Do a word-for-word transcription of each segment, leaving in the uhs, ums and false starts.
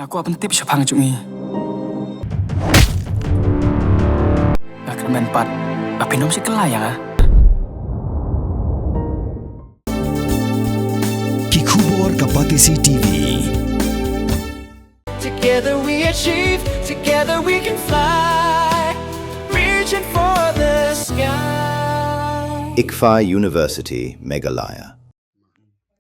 Nga kwah pyntip shaphang jong ngi. Nga kyrmen pat ba phin ym shah kylla ïa nga. Ki khubor ka Batesi T V. Together we achieve, together we can fly, reaching for the sky. ICFAI University, Meghalaya.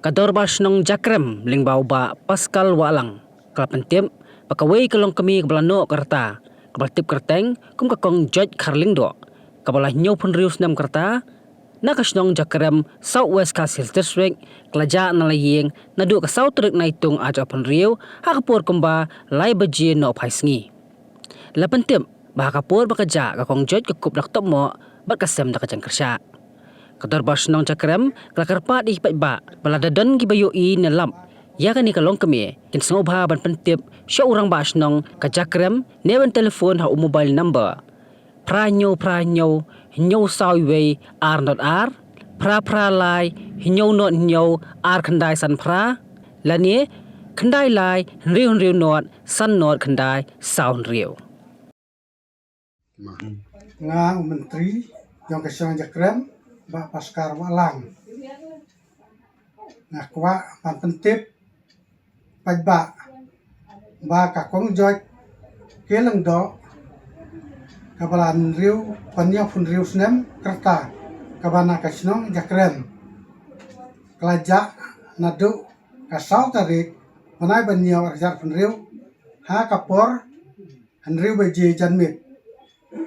Ka Dorbar Shnong Jakrem lyngba u Bah Pascal Wahlang ka la pyntip ba kawei ka longkmie kaba la noh ka rta, kaba la tip kyrteng kum ka Kong Joit Kharlyngdoh, kaba la hynñiewphew hynriew snem ka rta, na ka shnong Jakrem, South West Khasi Hills District, ka la jah na la ïing naduh ka saw tarik Naitung arhajar arphew hynriew ha ka por kumba lai baje nohphai sngi. La pyntip ba ha ka por ba ka jah, ka Kong Joit ka kup da ka topmoh bad ka sem da ka jingkyrshan. Ka Dorbar Shnong Jakrem ka la kyrpad ïa ki paidbah ba lada don kiba ïohi ne lap ïa kane ka longkmie, kin sngewbha ban pyntip sha u Rangbah Shnong ka Jakrem ne ban telephone ha u mobile number phra hynñiew phra hynñiew hynñiew saw wei ar not ar, phra phra lai hynñiew not hynñiew ar khyndai san phra, lane khyndai lai hynriew hynriew not san not khyndai saw hynriew. Nga u Myntri jong ka shnong Jakrem, Bah Pascal Wahlang, nga kwah ban pyntip paidbah ba ka Kong Joit Kharlyngdoh, kaba la hynriew, hynñiewphew hynriew snem ka rta, kaba na ka shnong Jakrem, ka la jah naduh ka saw tarik bnai ba hynñiew arhajar arphew hynriew ha ka por hynriew baje janmiet,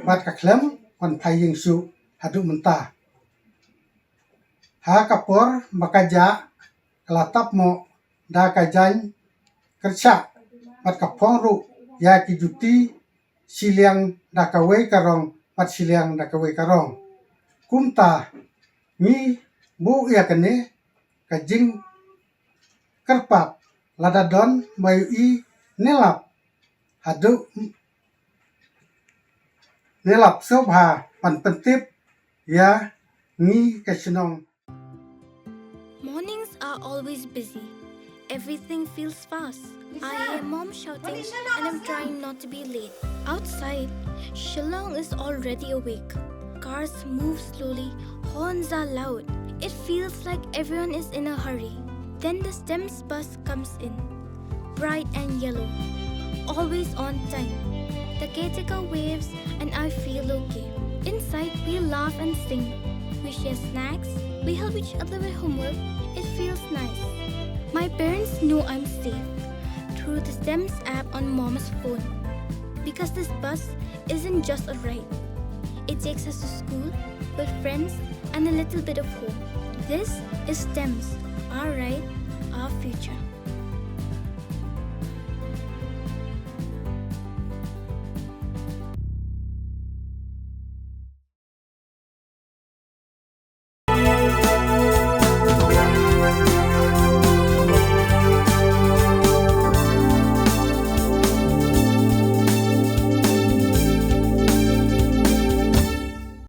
bad ka khlem wan phai ïing shuh haduh mynta. Ha ka por ba ka jah, ka la tap noh da ka jingkyrshan bad ka phong ruh ïa ki juti, shiliang da kawei ka rong bad shiliang da kawei ka rong. Kumta ngi buh ïa kane ka jingkyrpad, lada don ba ïohi ne lap, haduh ne lap, sngewbha ban pyntip ïa ngi ka shnong. Mornings are always busy. Everything feels fast. I hear mom shouting and I'm trying not to be late. Outside, Shillong is already awake. Cars move slowly, horns are loud. It feels like everyone is in a hurry. Then the STEMS bus comes in, bright and yellow, always on time. The caretaker waves and I feel okay. Inside, we laugh and sing. We share snacks. We help each other with homework. It feels nice. My parents know I'm safe through the STEMS app on mom's phone. Because this bus isn't just a ride. It takes us to school, with friends, and a little bit of home. This is STEMS, our ride, our future.